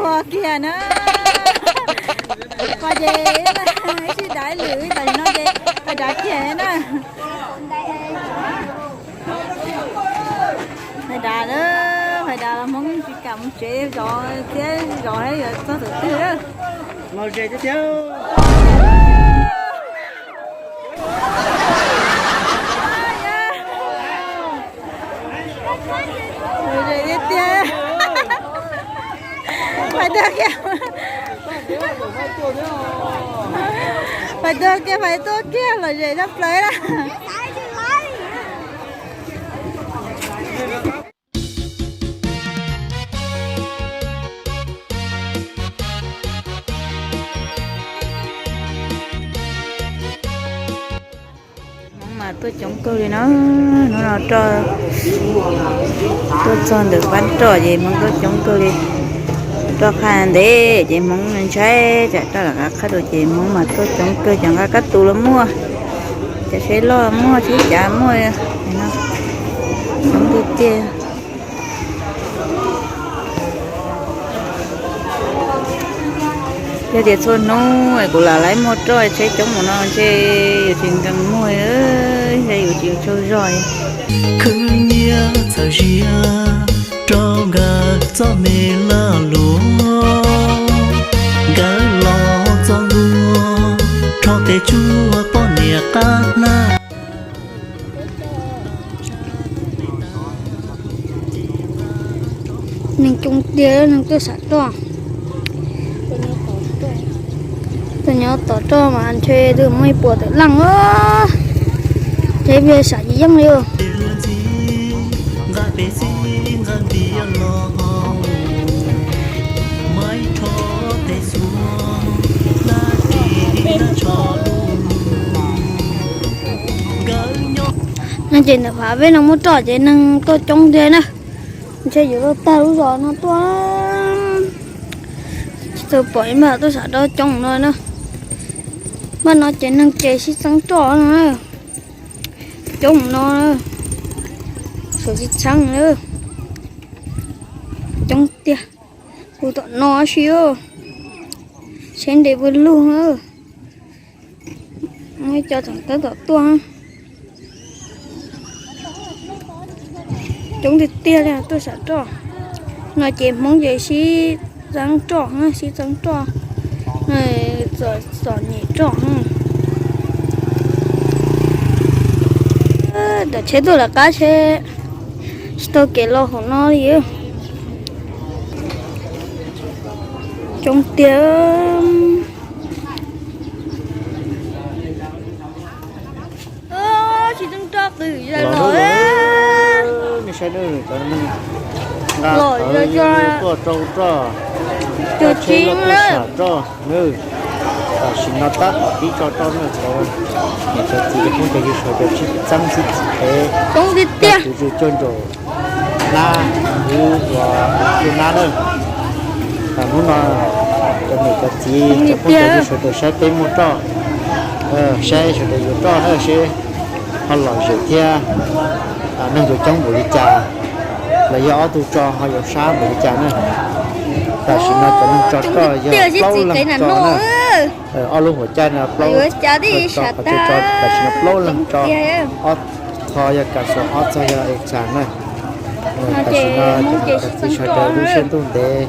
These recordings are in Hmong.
Pog kiag na. Pog ces sib dav lwm tam sim no ces pais dav kiag na. Pais dav na, pais dav los Hmoob tsis kam mus tsev zov thiab zov thiab yuav txog thaum twg. Los ze tiag tiag. Los ze tiag tiag. Pais tuaj kiag, pais tuaj kiag, pais tuaj kiag, los ze tshaj plaws na. Hmoob mas tuaj coob kawg li no, hnub no roj tuaj txog ntawm pab roj ces Hmoob tuaj coob kawg li. Roj qab ntev ces Hmoob ntshai tsam roj lam qab qab dua ces Hmoob mas tuaj coob kawg, cov nqa kab tus los muaj, cov tsheb loj muaj, tsheb cav muaj, coob tiag tiag. Yog tias txhua hnub es kuv lam laib muaj roj tsheb coob mus no ntshe yuav tsis nkees muag, ntshe yuav tsis tsaug zog. Khwv nyiaj txhawm zia rau nkawd txoj me lag luam, nkawd los txog ntua rho tes tsuag poj niam qab hnab. Neeg coob tiag, neeg tuaj sam roj. Tuaj nyob tom roj mas ntshe twb muaj ib puas tawm leej os. Ces peb sam tsis yeej li. No ces ntawm phav peb no muaj roj ces neeg tuaj coob tiag na. Ntshe yuav luag tag lub zos no tuaj. Tsis tau pom ib npaj tuaj sam roj coob no na. Npaj no ces neeg ces sib txeeb roj no. Coob no, sawv tsis txheeb na. Coob tiag. Hu tom no si, seb ntev puas lug. Muaj ib co tseem tab tom tuaj. Coob tiag tiag li tuaj sam roj. No ces Hmoob ces sib txeeb roj, sib txeeb roj, txom nyem roj. Tom tsheb tuaj lawv qab tsheb, tsis tau kev los hauv no li. Coob tiag. Tsis txeeb roj qw los, nej saib, cov neeg nqa tuaj rau roj, cov tsheb los tuaj sam roj na. Tam sim no tab tom pib tso roj na, cov niam cov txiv cov phooj cov ywg sawv daws sib txeeb sib txim peb, cov kwv tij cuaj nraum nab, kwv uas cuaj nab na. Hnub no cov niam cov txiv cov phooj cov ywg sawv daws saib peb muaj roj, saib sawv daws yuav roj na, seb ho lom zem thiab, neeg yuav coob npaum li cas, los yog ob tug tso ho yuav sab npaum li cas na. Tam sim no cov neeg tso roj yog plaub leeg tso na. Ob lub huam caij no plaub tso, qhov tso tam sim no plaub leeg tso, ob txog yog kas xos, ob txog yog es tsas na. Tam sim no cov niam cov txiv sawv daws lub siab ntuj ntev,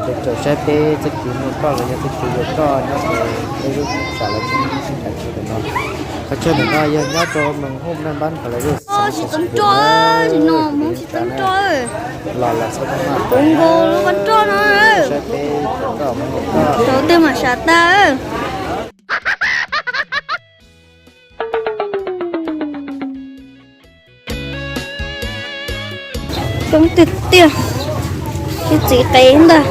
sawv daws saib peb txoj kev muaj roj los yog txoj kev yuav roj nyob rau peb lub tsam los txog sib tham tsis tam no. Qhov chaw ntawm no yog nyob rau Mees Huj Naj Npab Nphav Lais Luj, xeev Xais Xais Phias na. Los los txhob maj maj pais na, saib peb cov roj, muaj roj tej mas sam tas. Coob tiag tiag, ib txiv qe ntag.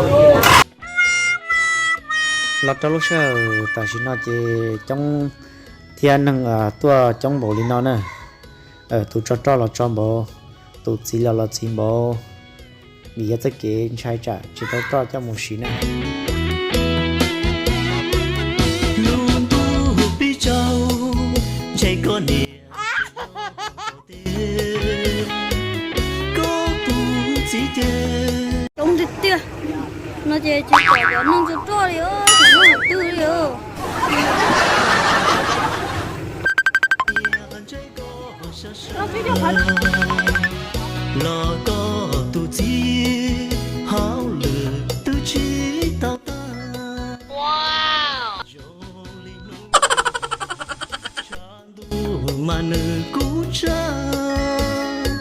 Los rau lub sij hawm tam sim no ces coob thiab neeg tuaj coob npaum li no na. Tus tso roj los tso npaum, tus txiv los los txiv npaum, vim yog txoj kev ntshai tsam tsis tau roj coj mus siv na. Lub ntuj pib tsaug, ntshe koj niam, koj tus txiv ces coob tiag tiag. No ces tsis pom cov neeg tsaug roj li os, tsis muaj qhov twg li os. Los koj tus txiv hauj lwm twb tsis tau tag. Ntuj mas nws kuj tsawg,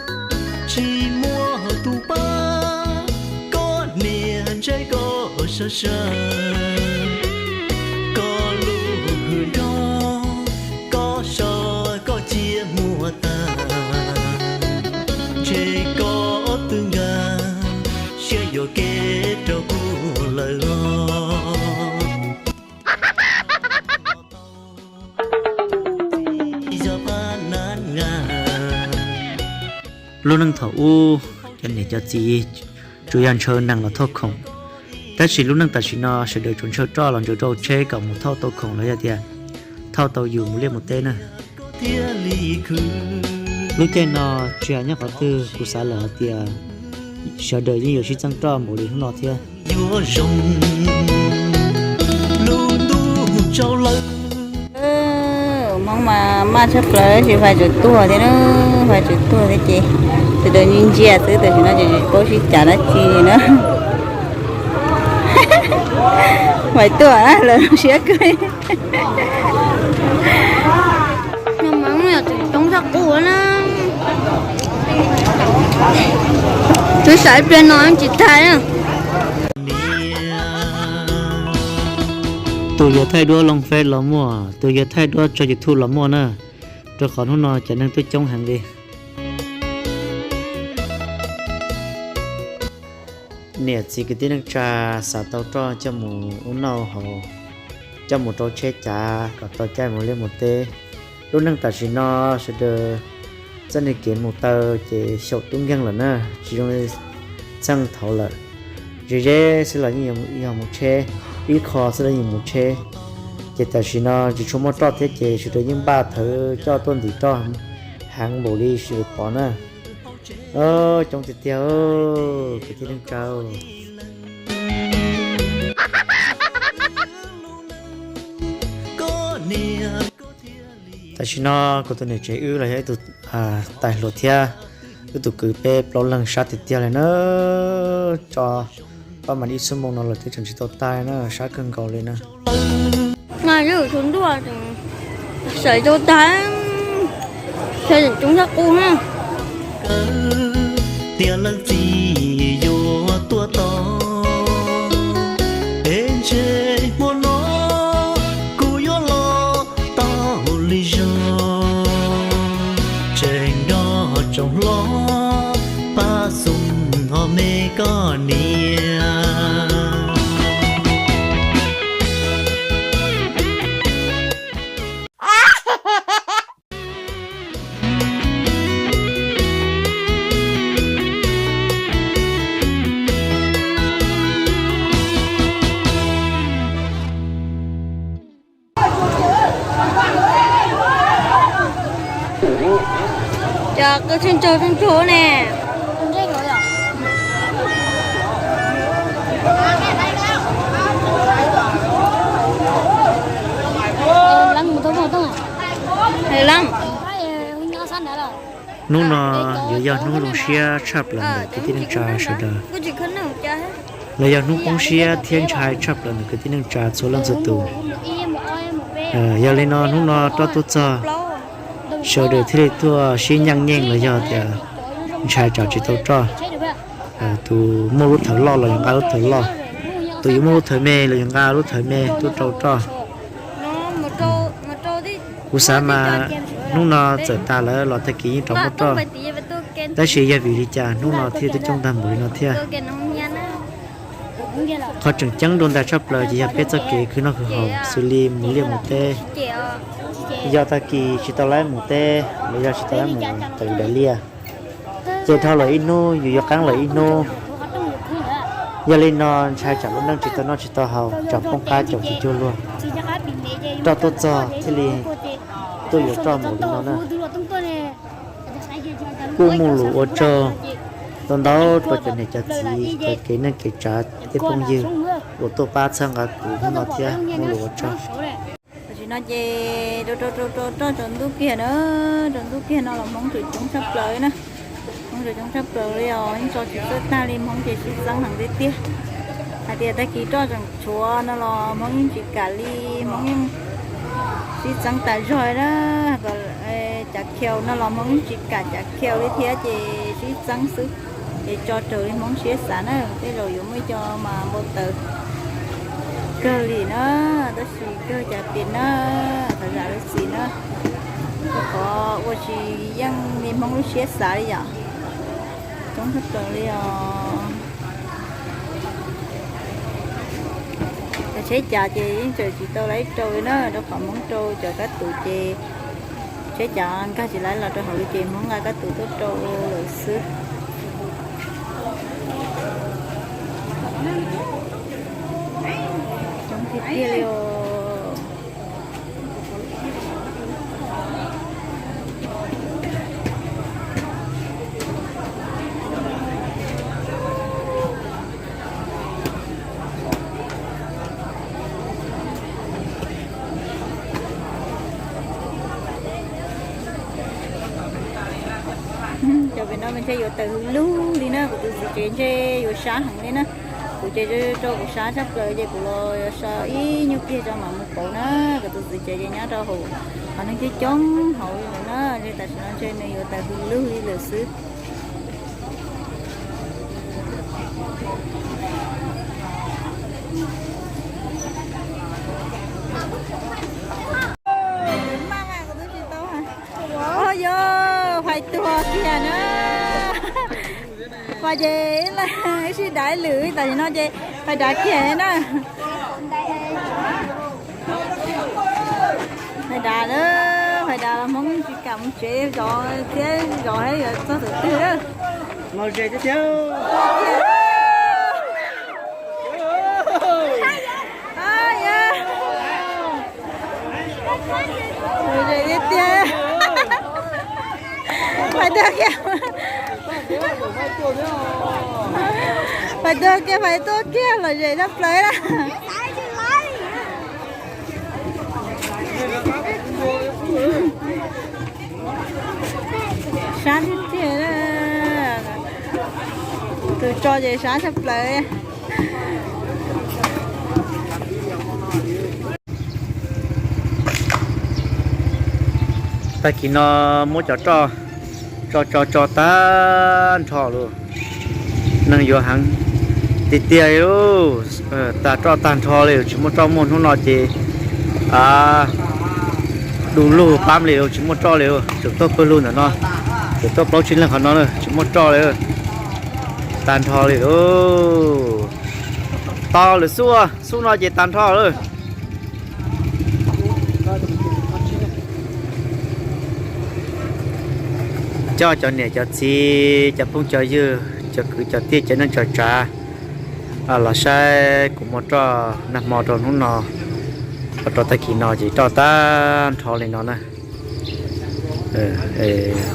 tsis muaj tus pab, koj niam ntshe koj sawv sawv, koj lub hwj nrog koj so koj cia muag tag, ntshe koj twb nkag siab yuam kev rau kuv lawm os. Lub neej thaum ub, cov niam cov txiv tsuas yog ntshaw nees los thauj khoom, tab sis lub neej tam sim no sawv daws tsuas ntshaw roj los ntsaws rau tsheb kom mus thauj tau khoom los yog tias thauj tau yus mus liaj mus teb na. Lub caij no tsis hais nyob qhov twg kuv xav lawm hais tias sawv daws yeej yuav sib txeeb roj npaum li hnub no thiab. Hmoob mas maj tshaj plaws, tab sis fais tseem tuag thiab na, fais tseem tuag thiab ces sawv daws ntsia ntsia xwb, tam sim no ces tsis paub sib cav dab tsi li na. Fais tuaj na, lawv siab kawg. Coob tshaj qub na. Twb xav ib pliag no tsis tag na. Tus yuav thaij duab loo feb los muaj, tus yuav thaij duab tso YouTube los muaj na, rau qhov hnub no cov neeg tuaj coob heev li. Niam txiv kwv tij neej tsa xav tau roj coj mus ub noj haus, coj mus rau tsheb cav kom tau caij mus liaj mus teb. Lub neej tam sim no sawv daws txoj niag kev mus taw ces xyaum tub nkeeg lawm na, tsis zoo li txheej thaud lawm. Ze ze xwb los yeej yog mus tsheb, ib qho xwb los yeej mus tsheb. Ces tam sim no tsis tshua muaj roj thiab ces sawv daws yeej npaj thawv coj tuaj ntim roj heev npaum li sawv daws pom na. Coob tiag tiag, kwv tij neej tsa. Tam sim no kuv tus niam tsev wb los yog ib tug tais hluas thiab wb tus kwv peb plaub leeg sab tiag tiag li na. Tso pab mas ib xuab moos no lawm twb tseem tsis tau tag na, sab kawg nkaus li na. Mas yus tus ntuj tseem sawv tau tag, tseem coob tshaj qub na. Tias leej txiv yuav tuaj tos, es ntshe hmo no kuv yuav los tau li zog. Tseem nrog tsoom hlob pab xoo ho me koj niam. Cov qw tseem tsaug tseem tsaug ne. Hnub no yuav yog hnub zoo siab tshaj plaws ntawm kwv tij neej tsa sawv daws, los yog hnub poob siab thiab ntshai tshaj plaws ntawm kwv tij neej tsa txhua leej txhua tus. Yog li no hnub no roj tuaj txog, sawv daws thiaj li tuaj sib nyeej nyeej los yog tias ntshai tsam tsis tau roj. Tus muaj lub thawv loj los yuav nqa lub thawv loj, tus yuav muaj lub thawv me los yuav nqa lub thawv me tuaj rau roj. Kuv xav mas hnub no txawm tas lawm los tag kis yeej rov muaj roj, tab sis yog vim li cas hnub no thiaj tuaj coob tag npaum li no thiab? Qhov tseem ceeb dua ntais tshaj plaws ces yog peb txoj kev khwv noj khwv haus xws li mus liaj mus teb. Yog tag kis tsis tau laib mus teb los yog tsis tau laib mus tawm daim liaj, ces dhau lawm ib hnub yus yuav qeeb lawm ib hnub. Yog li no ntshai tsam lub neej tsis tau noj tsis tau haus, tsam poob qab caum tsis cuag luag. Roj tuaj txog thiaj li tuaj yuav roj npaum li no na. Kuj muaj lus ua tsaug Ntau ntau rau cov niam cov txiv, cov kev neej kev tsav thiab phooj ywg uas tuaj pab txhawb nqa kuv hnub no thiab muaj lus ua tsaug. Tam sim no ces rau rau rau rau roj tsaus ntuj kiag na, tsaus ntuj kiag no los Hmoob tseem coob tshaj plaws na. Hmoob tseem coob tshaj plaws li os, yeej tso tsis txawj tag li, Hmoob ces sib txeeb heev tiag tiag. Hais tias tag kis roj tseem tshuav no los Hmoob yeej tsis kam li, Hmoob yeej sib txeeb tas zog na. Cav khiaus no los Hmoob yeej tsis kam cav khiaus li thiab ces sib txeeb xwb. Ces tso raws li Hmoob siab xav na, tej zaum yuav muaj ib co mas npau taws kawg li na, tab sis kawg cas tias na, thov zam lub txim na. Rau qhov ua tsis yeej li Hmoob lub siab xav li yom. Coob tshaj plaws li os. Cov tsheb cav ces yeej tseem tsis tau lawv rau li na, rau qhov Hmoob rau cov kab tus ces tsheb cav nkag tsis lawv los rau hauv li ces Hmoob nqa kab tus tuaj rau lawm xwb. Coob tiag tiag li os. Cov pem no mas ntshe yuav tawm hws lug li na, kuv tus txiv tsev ntshe yuav sab heev li na. Kuv ces rau kuv sab tshaj plaws ces kuv los yuav so ib nyuag pliag tso mam mus pauv na. Kuv tus txiv tsev ces nyob rau hauv, qhov neeg coob coob hauv li lawm na, ntshe tam sim no ntshe nws yuav tawm hws lug li lawm xwb. Yog fais tuag kiag na. Fais ces ib leeg sib dav lwm, tam sim no ces fais dav kiag na. Fais dav lawm, fais dav los Hmoob tsis kam mus tsev zov thiab, zov thiab yuav txog thaum twg lawm. Lom zem tiag tiag. Lom zem tiag tiag. Fais tuag kiag. Fais tuag kiag, fais tuag kiag, lom zem tshaj plaws na. Sab tiag tiag, tus tso ces sab tshaj plaws. Tag kis no muab cov roj tso tso tso tag nrho lawm, neeg yuav heev tiag tiag li. Tag roj tag nrho li, tsis muaj roj muaj hnub no ces du lug pab li, tsis muaj roj li. Tseem tuaj pawg lug ntawm no, tseem tuaj plaub tsib leeg qhov no, tsis muaj roj li, tag nrho li lawm. Tau lawm xub, xub no ces tag nrho lawm. Coj cov niam cov txiv, cov phooj cov ywg, cov kwv cov tij, cov neej tsa tsav los saib kuv muag roj nag hmo rau hnub no, rau tag kis no ces roj tag nrho li no na.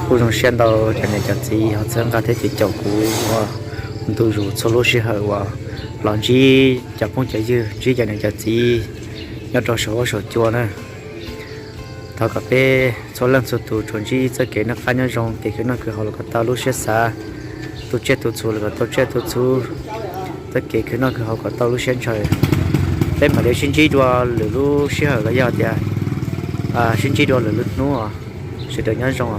Kuj zoo siab ntau cov niam cov txiv ho txhawb nqa thiab ces caum kuv ua ntu zus txhua lub sij hawm uas los ntsib cov phooj cov ywg, ntsib cov niam cov txiv nyob rau saum huab saum cua na. Thov kom peb txhua leej txhua tus tsuas ntsib txoj kev noj qab nyob zoo, kev khwv noj khwv haus los kom tau lub siab xav, tu tsiaj tu txhu los kom tau tsiaj tu txhu, txoj kev khwv noj khwv haus kom tau lub siab ntshaw. Peb mam li sib ntsib dua lwm lub sij hawm los yog tias sib ntsib dua lwm lub hnub, sawv daws nyob zoo.